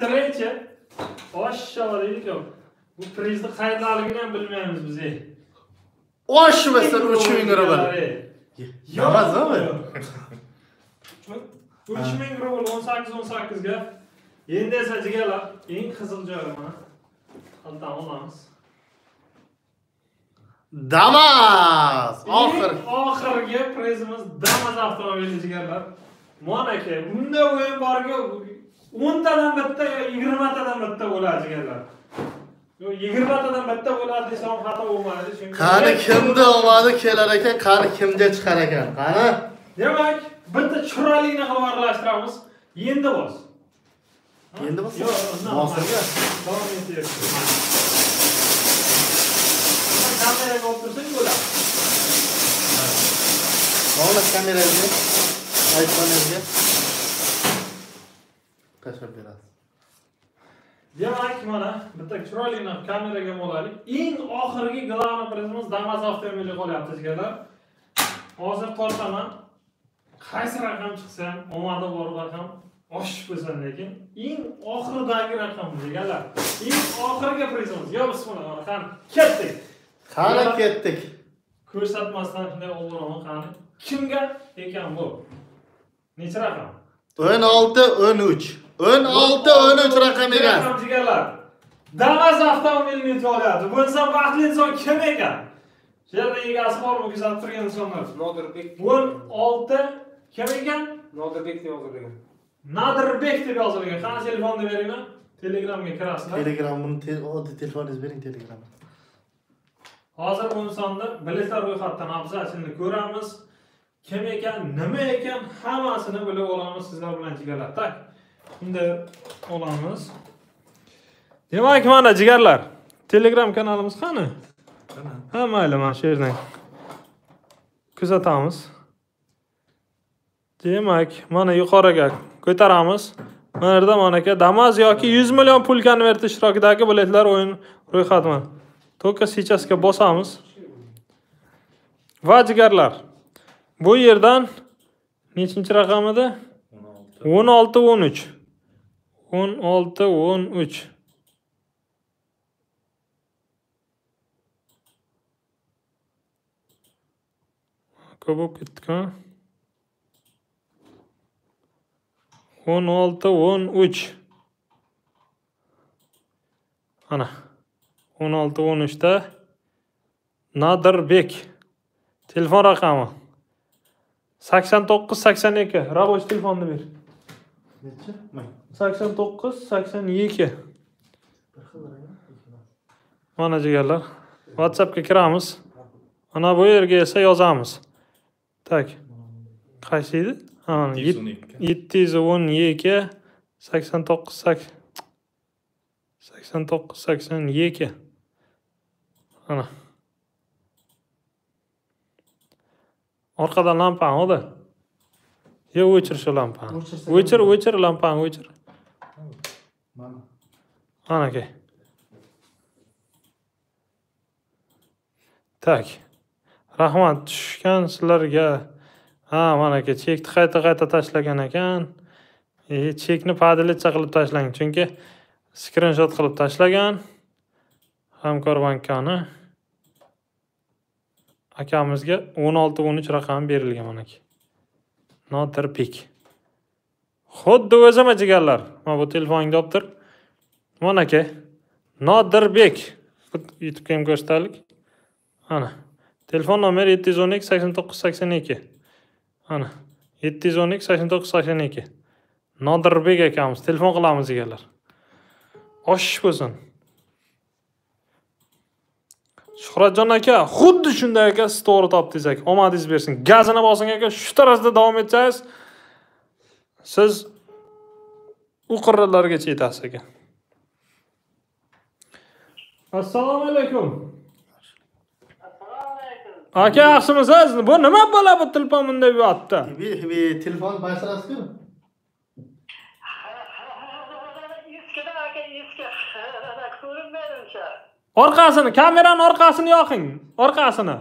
Birinchi oshshola deydi-ku. Bu prizni qayerdaligini ham bilmaymiz biz. Oshmasin 3000 rubl. Yomazmi? 3000 rubl 18-18 ga. Endi esa jigarlar, eng qiziq joyi mana. Xaltani olamiz. Damas! Oxirgi prizimiz Damas avtomobili jigarlar. Mana aka, bunda o'yin borku, 10 tadan bitta yo 20 tadan bitta bo'ladi jigarlar. Yo 20 tadan bitta bo'ladi desam xato bo'lmaydi, chunki qani kimda omadi kelar ekan, qani kimga chiqar ekan, qani? Demak, bitta chiroyligini qilib aralashtiramiz. Endi bos. Endi bos. Yo'q, bosirga. Davom etyapmiz. Kameraga olib tursak bo'ladi. Bog'la kamerangni iPhone'ga tashlab berasiz. Demak, mana bitta chiroyli kameraga olaylik. Eng oxirgi главный prizimiz Damas avtomobili qolyapti jigarlar. Hozir tortaman. Qaysi raqam chiqsa ham, omadi bor raqam oshib bo'lsin, lekin eng oxiridagi raqam jigarlar. Eng oxirgi prizimiz. Yo bismillah, mana qani ketdik. Qani ketdik. Ko'rsatmasdan shunday olib qani. Kimga ekan bu? Necha raqam? 16 13. 16 13 raqam ekan. Jigarlar. Damas avtomobilini yutib olyapti. Bu inson baxtli inson kim ekan? Shu yerda egasi bormi, kuzatib turgan insonlar? Nodirbek. 16 kim ekan? Nodirbek deb yozilgan. Nodirbek deb yozilgan. Qani telefonni beringlar. Telegramga kirasizlar. Telegram buni oddiy telefoningiz bering Telegramga. Hozir bu insonni biletlar ro'yxatidan abzalchini ko'ramiz. Kim ekan, nima ekan, hammasini bilib olamiz sizlar bilan jigarlar. Tak. Bunda olamiz. Demak, mana jigarlar, Telegram kanalimiz qani? Ha, mayli, mana shu yerdan kuzatamiz. Demak, mana yuqoriga ko'taramiz. Mana yerda mana aka Damas yoki 100 million pul konverti ishtirokidagi biletlar o'yin ro'yxati. To'ka sechasga bosamiz. Va jigarlar, bu yerdan nechinchi raqam edi? 16 13. 16 13. Ko'p bo'lib ketdik-a? 16 13. Ana 16 13 da Nodirbek. Telefon raqami 89 82. Raboch telefonni ber. Necha? 89 82. Mana jigarlar, WhatsAppga kiramiz. Mana bu yerga esa yozamiz. Tak. Qaysi edi? Ha, 712 89 89 82. Ana. Orqadan lampani oldi. Yo, o'chir shu lampani. O'chir, o'chir lampani, o'chir. Mana. Ana aka. Tak. Rahmat tushgan sizlarga. Ha, mana aka, chekni qayta-qayta tashlagan ekan. Chekni поделиться qilib tashlang, chunki skrinshot qilib tashlagan. Hamkor bankani akamizga 16 13 raqami berilgan mana aka. Nodirbek. Xuddi o'zim jigarlar. Mana bu telefoningni olib tur. Mana aka. Nodirbek. YouTube'ga ham ko'rsataylik. Ana. Telefon nomeri 712 89 82. Ana. 712 89 82. Nodirbek akamiz. Telefon qilamiz jigarlar. Oshish bo'lsin. Shuhratjon aka, xuddi shunday aka, siz to'g'ri topdingiz aka. Omadingiz bersin. Gazini bosing aka, shu tarzda davom etsangiz, siz u qirralargacha yetasiz aka. Assalomu alaykum. Assalomu alaykum. Aka, yaxshimisiz? Bu nima bola bu telefon bunday yotdi? Telefon basharasi-ku. Eskidan aka, eski. Ko'rinmaydi uncha. Orqasini, kamerani orqasini yoqing. Orqasini.